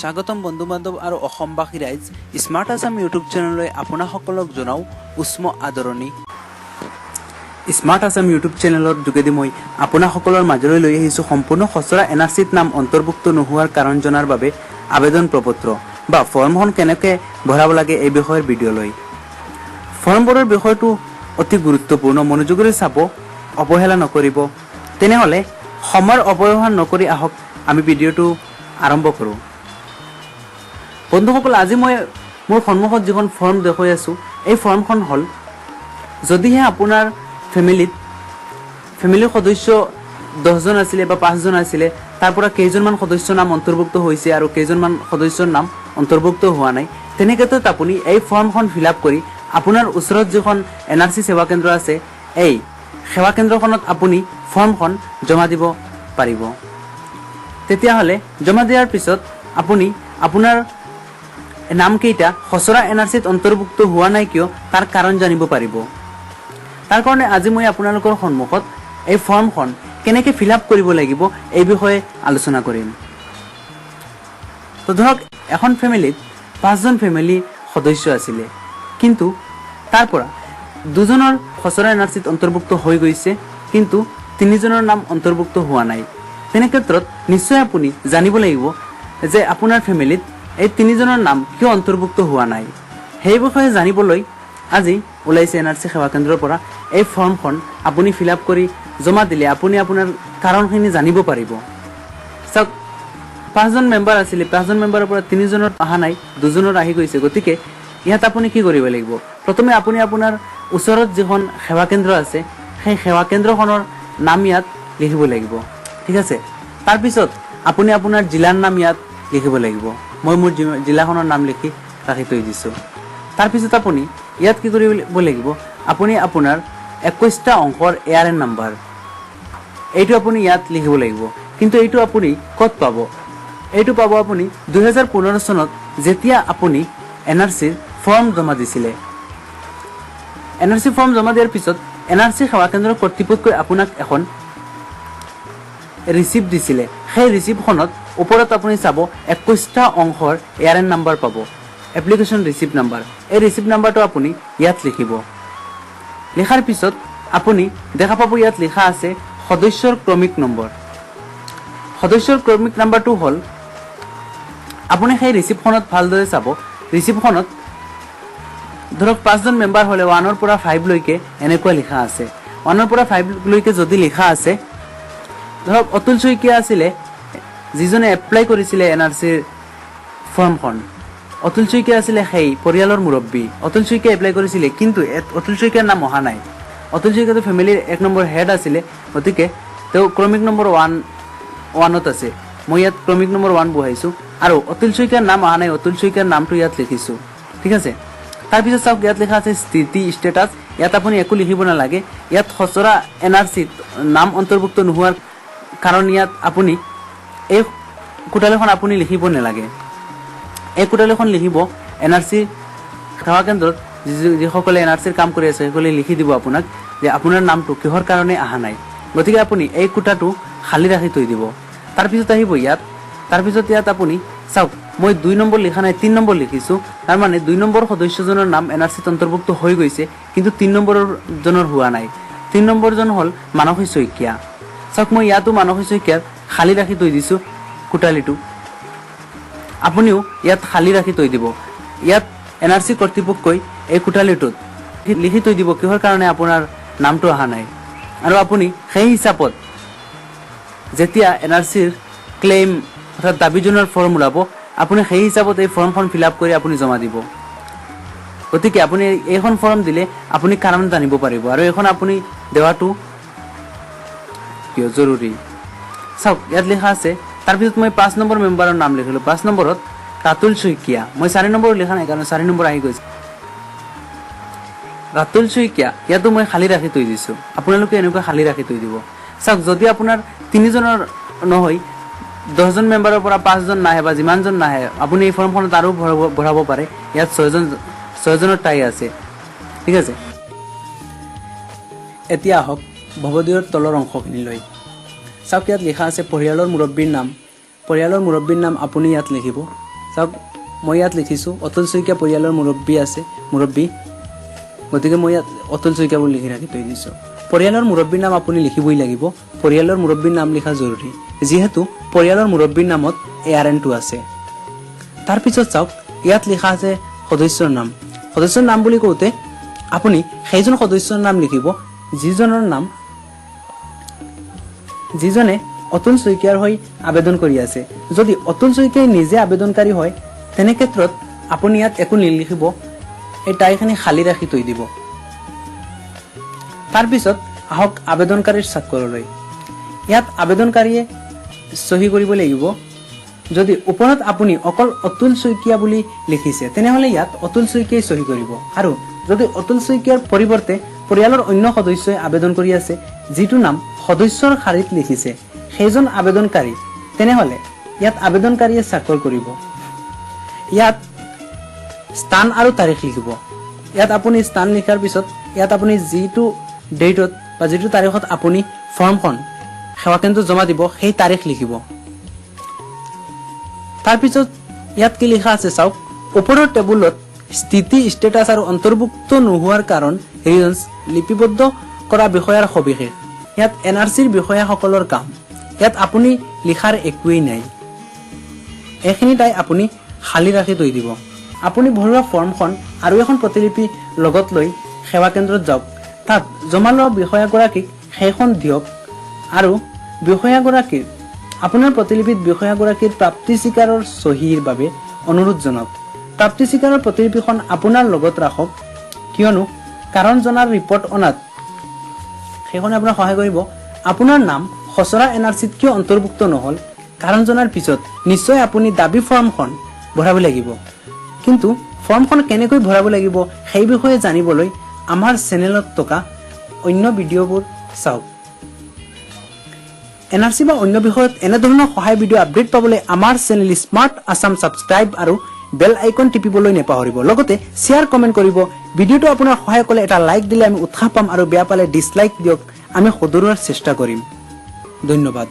স্বাগতম বন্ধু বান্ধৱ আৰু অসমবাসী ৰাইজ, স্মাৰ্ট আছাম ইউটিউব চেনেললৈ আপোনাসকলক জনাওঁ উষ্ম আদৰণি। স্মাৰ্ট আছাম ইউটিউব চেনেলৰ যোগেদি মই আপোনাসকলৰ মাজলৈ লৈ আহিছোঁ সম্পূৰ্ণ খচৰা এন আৰ চিত নাম অন্তৰ্ভুক্ত নোহোৱাৰ কাৰণ জনাৰ বাবে আবেদন প্ৰপত্ৰ বা ফৰ্মখন কেনেকৈ ভৰাব লাগে, এই বিষয়ৰ ভিডিঅ' লৈ। ফৰ্মবোৰৰ বিষয়টো অতি গুৰুত্বপূৰ্ণ, মনোযোগেৰে চাব, অৱহেলা নকৰিব। তেনেহ'লে সময়ৰ অপব্যৱহাৰ নকৰি আহক, আমি ভিডিঅ'টো আৰম্ভ কৰোঁ। বন্ধুসকল, আজি মই মোৰ সন্মুখত যিখন ফৰ্ম দেখুৱাই আছোঁ, এই ফৰ্মখন হ'ল যদিহে আপোনাৰ ফেমিলিৰ সদস্য 10জন আছিলে বা পাঁচজন আছিলে, তাৰ পৰা কেইজনমান সদস্যৰ নাম অন্তৰ্ভুক্ত হৈছে আৰু কেইজনমান সদস্যৰ নাম অন্তৰ্ভুক্ত হোৱা নাই, তেনে ক্ষেত্ৰত আপুনি এই ফৰ্মখন ফিল আপ কৰি আপোনাৰ ওচৰত যিখন এন আৰ চি সেৱা কেন্দ্ৰ আছে, এই সেৱা কেন্দ্ৰখনত আপুনি ফৰ্মখন জমা দিব পাৰিব। তেতিয়াহ'লে জমা দিয়াৰ পিছত আপুনি আপোনাৰ নামকেইটা খচৰা এন আৰ চিত অন্তৰ্ভুক্ত হোৱা নাই কিয়, তাৰ কাৰণ জানিব পাৰিব। তাৰ কাৰণে আজি মই আপোনালোকৰ সন্মুখত এই ফৰ্মখন কেনেকৈ ফিল আপ কৰিব লাগিব, এই বিষয়ে আলোচনা কৰিম। তো ধৰক, এখন ফেমিলিত পাঁচজন ফেমিলি সদস্য আছিলে, কিন্তু তাৰ পৰা দুজনৰ খচৰা এন আৰ চিত অন্তৰ্ভুক্ত হৈ গৈছে, কিন্তু তিনিজনৰ নাম অন্তৰ্ভুক্ত হোৱা নাই। তেনে ক্ষেত্ৰত নিশ্চয় আপুনি জানিব লাগিব যে আপোনাৰ ফেমিলিত এই তিনিজনৰ নাম কিয় অন্তৰ্ভুক্ত হোৱা নাই। সেই বিষয়ে জানিবলৈ আজি ওলাইছে এন আৰ চি সেৱা কেন্দ্ৰৰ পৰা এই ফৰ্মখন। আপুনি ফিল আপ কৰি জমা দিলে আপুনি আপোনাৰ কাৰণখিনি জানিব পাৰিব। চাওক, পাঁচজন মেম্বাৰ আছিলে, পাঁচজন মেম্বাৰৰ পৰা তিনিজনৰ অহা নাই, দুজনৰ আহি গৈছে। গতিকে ইয়াত আপুনি কি কৰিব লাগিব? প্ৰথমে আপুনি আপোনাৰ ওচৰত যিখন সেৱা কেন্দ্ৰ আছে, সেই সেৱা কেন্দ্ৰখনৰ নাম ইয়াত লিখিব লাগিব, ঠিক আছে? তাৰপিছত আপুনি আপোনাৰ জিলাৰ নাম ইয়াত লিখিব লাগিব। মই মোৰ জিলাখনৰ নাম লিখি ৰাখি থৈ দিছোঁ। তাৰপিছত আপুনি ইয়াত কি কৰিব লাগিব? আপুনি আপোনাৰ 21টা অংকৰ এ আৰ এন নাম্বাৰ, এইটো আপুনি ইয়াত লিখিব লাগিব। কিন্তু এইটো আপুনি ক'ত পাব? এইটো পাব আপুনি 2015 চনত যেতিয়া আপুনি এন আৰ চিৰ ফৰ্ম জমা দিছিলে। এন আৰ চি ফৰ্ম জমা দিয়াৰ পিছত এন আৰ চি সেৱা কেন্দ্ৰৰ কৰ্তৃপক্ষই আপোনাক এখন ৰিচিপ্ট দিছিলে। সেই ৰিচিপ্টখনত ওপৰত আপুনি চাব, 21টা অংশৰ এ আৰ এন নাম্বাৰ পাব, এপ্লিকেশ্যন ৰিচিপ্ট নাম্বাৰ। এই ৰিচিপ্ট নাম্বাৰটো আপুনি ইয়াত লিখিব। লিখাৰ পিছত আপুনি দেখা পাব, ইয়াত লিখা আছে সদস্যৰ ক্ৰমিক নম্বৰ। সদস্যৰ ক্ৰমিক নাম্বাৰটো হ'ল, আপুনি সেই ৰিচিপ্টখনত ভালদৰে চাব। ৰিচিপ্টখনত ধৰক পাঁচজন মেম্বাৰ হ'লে ওৱানৰ পৰা ফাইভলৈকে এনেকুৱা লিখা আছে। ওৱানৰ পৰা ফাইভলৈকে যদি লিখা আছে, ধৰক অতুল শইকীয়া আছিলে যিজনে এপ্লাই কৰিছিলে এন আৰ চিৰ ফৰ্মখন, অতুল শইকীয়া আছিলে সেই পৰিয়ালৰ মুৰব্বী। অতুল শইকীয়া এপ্লাই কৰিছিলে, কিন্তু অতুল শইকীয়াৰ নাম অহা নাই। অতুল শইকীয়াটো ফেমিলিৰ এক নম্বৰ হেড আছিলে, গতিকে তেওঁ ক্ৰমিক নম্বৰ ওৱানত আছে। মই ইয়াত ক্ৰমিক নম্বৰ ওৱান বহাইছোঁ আৰু অতুল শইকীয়াৰ নাম অহা নাই, অতুল শইকীয়াৰ নামটো ইয়াত লিখিছোঁ, ঠিক আছে? তাৰপিছত চাওক, ইয়াত লিখা আছে স্থিতি, ষ্টেটাছ। ইয়াত আপুনি একো লিখিব নালাগে। ইয়াত খচৰা এন আৰ চিত নাম অন্তৰ্ভুক্ত নোহোৱাৰ কাৰণ ইয়াত আপুনি এই কোটালীখন আপুনি লিখিব নালাগে। এই কোটালীখন লিখিব এন আৰ চি সেৱা কেন্দ্ৰত যিসকলে এন আৰ চিৰ কাম কৰি আছে, সেইসকলে লিখি দিব আপোনাক যে আপোনাৰ নামটো কিহৰ কাৰণে অহা নাই। গতিকে আপুনি এই কোটাটো খালী ৰাখি থৈ দিব। তাৰপিছত আহিব ইয়াত, তাৰপিছত ইয়াত আপুনি চাওক, মই 2 নম্বৰ লিখা নাই, 3 নম্বৰ লিখিছোঁ। তাৰমানে 2 নম্বৰ সদস্যজনৰ নাম এন আৰ চিত অন্তৰ্ভুক্ত হৈ গৈছে, কিন্তু 3 নম্বৰৰ জনৰ হোৱা নাই। 3 নম্বৰজন হ'ল মানসী শইকীয়া। চাওক, মই ইয়াতো মানসী শইকীয়াৰ খালী ৰাখি থৈ দিছোঁ কোটালীটো। আপুনিও ইয়াত খালী ৰাখি থৈ দিব। ইয়াত এন আৰ চি কৰ্তৃপক্ষই এই কোঠালিটোত লিখি থৈ দিব কিহৰ কাৰণে আপোনাৰ নামটো অহা নাই। আৰু আপুনি সেই হিচাপত যেতিয়া এন আৰ চিৰ ক্লেইম অৰ্থাৎ দাবী জনোৱাৰ ফৰ্ম ওলাব, আপুনি সেই হিচাপত এই ফৰ্মখন ফিল আপ কৰি আপুনি জমা দিব। গতিকে আপুনি এইখন ফৰ্ম দিলে আপুনি কাৰণ জানিব পাৰিব। আৰু এইখন আপুনি দেৱাটো কিয় জৰুৰী, চাওক, ইয়াত লিখা আছে। তাৰপিছত মই 5 নম্বৰ মেম্বাৰৰ নাম লিখিলোঁ। 5 নম্বৰত ৰাতুল শইকীয়া। মই 4 নম্বৰ লিখা নাই, কাৰণ 4 নম্বৰ আহি গৈছে। ৰাতুল শইকীয়া, ইয়াতো মই খালী ৰাখি থৈ দিছোঁ। আপোনালোকে এনেকুৱা খালী ৰাখি থৈ দিব। চাওক, যদি আপোনাৰ তিনিজনৰ নহয়, 10জন মেম্বাৰৰ পৰা পাঁচজন নাহে বা যিমানজন নাহে, আপুনি এই ফৰ্মখনত আৰু ভৰাব পাৰে। ইয়াত ছয়জনৰ ঠাই আছে, ঠিক আছে? এতিয়া আহক ভৱদেউৰ তলৰ অংশখিনিলৈ। চাওক, ইয়াত লিখা আছে পৰিয়ালৰ মুৰব্বীৰ নাম। পৰিয়ালৰ মুৰব্বীৰ নাম আপুনি ইয়াত লিখিব। চাওক, মই ইয়াত লিখিছোঁ অতুল শইকীয়া পৰিয়ালৰ মুৰব্বী আছে, মুৰব্বী, গতিকে মই ইয়াত অতুল শইকীয়া বুলি লিখি ৰাখি থৈ দিছোঁ। পৰিয়ালৰ মুৰব্বীৰ নাম আপুনি লিখিবই লাগিব। পৰিয়ালৰ মুৰব্বীৰ নাম লিখা জৰুৰী, যিহেতু পৰিয়ালৰ মুৰব্বীৰ নামত এআৰএনটো আছে। তাৰপিছত চাওক, ইয়াত লিখা আছে সদস্যৰ নাম। সদস্যৰ নাম বুলি কওঁতে আপুনি সেইজন সদস্যৰ নাম লিখিব যিজনে অতুল শইকীয়াৰ হৈ আবেদন কৰি আছে। যদি অতুল শইকীয়াই নিজে আবেদনকাৰী হয়, তেনে ক্ষেত্ৰত আপুনি ইয়াত একো নিলিখিব, এই ঠাইখিনি খালী ৰাখি থৈ দিব। তাৰপিছত আহক আবেদনকাৰীৰ স্বাক্ষৰলৈ। ইয়াত আবেদনকাৰীয়ে চহী কৰিব লাগিব। যদি ওপৰত আপুনি অকল অতুল শইকীয়া বুলি লিখিছে, তেনেহ'লে ইয়াত অতুল শইকীয়াই চহী কৰিব। আৰু যদি অতুল শইকীয়াৰ পৰিৱৰ্তে পৰিয়ালৰ অন্য সদস্যই আবেদন কৰি আছে, যিটো নাম সদস্যৰ শাৰীত লিখিছে সেইজন আবেদনকাৰী, তেনেহ'লে ইয়াত আবেদনকাৰীয়ে স্বাক্ষৰ কৰিব। ইয়াত স্থান আৰু তাৰিখ লিখিব। ইয়াত আপুনি স্থান লিখাৰ পিছত ইয়াত আপুনি যিটো ডেটত বা যিটো তাৰিখত আপুনি ফৰ্মখন সেৱা কেন্দ্ৰত জমা দিব, সেই তাৰিখ লিখিব। তাৰপিছত ইয়াত কি লিখা আছে চাওক। ওপৰৰ টেবুলত স্থিতি, ষ্টেটাছ আৰু অন্তৰ্ভুক্ত নোহোৱাৰ কাৰণ, ৰিজনছ, লিপিবদ্ধ কৰা বিষয়াৰ সবিশেষ। ইয়াত এনআৰচিৰ বিষয়াসকলৰ কাম। ইয়াত আপুনি লিখাৰ একোৱেই নাই। এইখিনি ঠাই আপুনি খালী ৰাখি থৈ দিব। আপুনি ভৰোৱা ফৰ্মখন আৰু এখন প্ৰতিলিপি লগত লৈ সেৱা কেন্দ্ৰত যাওক। তাত জমা লোৱা বিষয়াগৰাকীক সেইখন দিয়ক আৰু বিষয়াগৰাকীৰ আপোনাৰ প্ৰতিলিপিত বিষয়াগৰাকীৰ প্ৰাপ্তি স্বীকাৰৰ চহীৰ বাবে অনুৰোধ জনাওক। প্ৰাপ্তি স্বীকাৰৰ প্ৰতিলিপিখন আপোনাৰ লগত ৰাখক, কিয়নো কাৰণ জনাৰ ৰিপৰ্ট অনাত সেইখনে আপোনাক সহায় কৰিব। আপোনাৰ নাম খচৰা এনআৰচিত কিয় অন্তৰ্ভুক্ত নহ'ল, কাৰণ জনাৰ পিছত নিশ্চয় আপুনি দাবী ফৰ্মখন ভৰাব লাগিব। কিন্তু ফৰ্মখন কেনেকৈ ভৰাব লাগিব, সেই বিষয়ে জানিবলৈ আমাৰ চেনেলত থকা অন্য ভিডিঅ'বোৰ চাওক। এনআৰচি বা অন্য বিষয়ত এনেধৰণৰ সহায় ভিডিঅ' আপডেট পাবলৈ আমাৰ চেনেল স্মাৰ্ট আছাম ছাবস্ক্ৰাইব আৰু বেল আইকন টিপিবলৈ নেপাহৰিব। লগতে শ্বেয়াৰ, কমেণ্ট কৰিব। ভিডিঅ'টো আপোনাৰ সহায় কৰিলে এটা লাইক দিলে আমি উৎসাহ পাম আৰু বেয়া পালে ডিছলাইক দিয়ক, আমি শুধৰোৱাৰ চেষ্টা কৰিম। ধন্যবাদ।